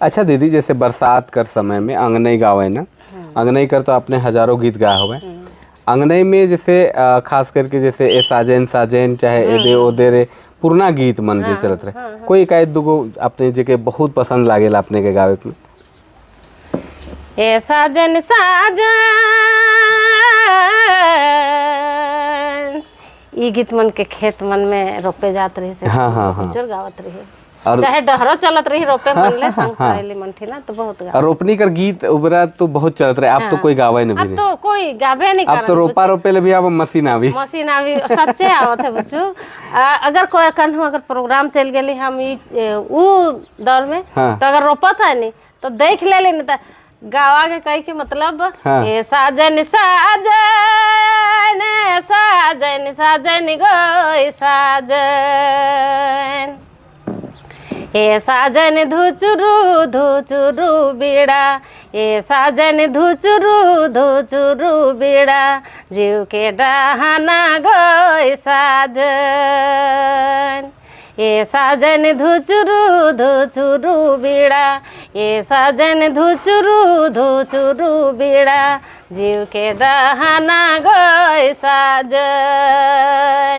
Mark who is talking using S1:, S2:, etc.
S1: अच्छा दीदी, जैसे बरसात कर समय में अंगनई गावे ना, अंगनई कर तो आपने हजारों गीत गाए हुए। अंगनई में जैसे खास करके जैसे ए साजन साजन चाहे ए दे ओ दे रे, पुरना गीत मन जे चलत रहे, कोई एक दुगो अपने जे के बहुत पसंद लागेला अपने के गावे में?
S2: ए साजन साजन, ई गीत मन के खेत मन में रोपे जात रही से
S1: हाँ, हाँ, हाँ।
S2: जोर गावत रही।
S1: और
S2: चाहे डहरो चलत रही रोपे मन ले संग सहेली मन थी ना, तो बहुत
S1: और रोपनी कर गीत उबरा तो बहुत चलत रहे, अब तो कोई गावे नहीं
S2: अब
S1: भी।
S2: तो कोई गावे नहीं।
S1: अब तो रोपा रोपे ले भी अब मशीन आवी।
S2: मशीन आवी, सच्चे आवत है बच्चू। अगर कोई कन्हू अगर प्रोग्राम चल गेली हम ई ऊ दौर में तो अगर रोपत है नहीं तो देख ले नहीं तो गावा के कही के मतलब ए साजन साजन, ए साजन साजन गो साजन, ए साजन धुचुरु धुचुरु बीड़ा, ए साजन धुचुरु धुचुरु बीड़ा, जीव के डहाना गो साजन, ए साजन धुचुरु धुचुरु बीड़ा, ए साजन धुचुरु धुचुरु बीड़ा, जीव के डहाना गो साजन।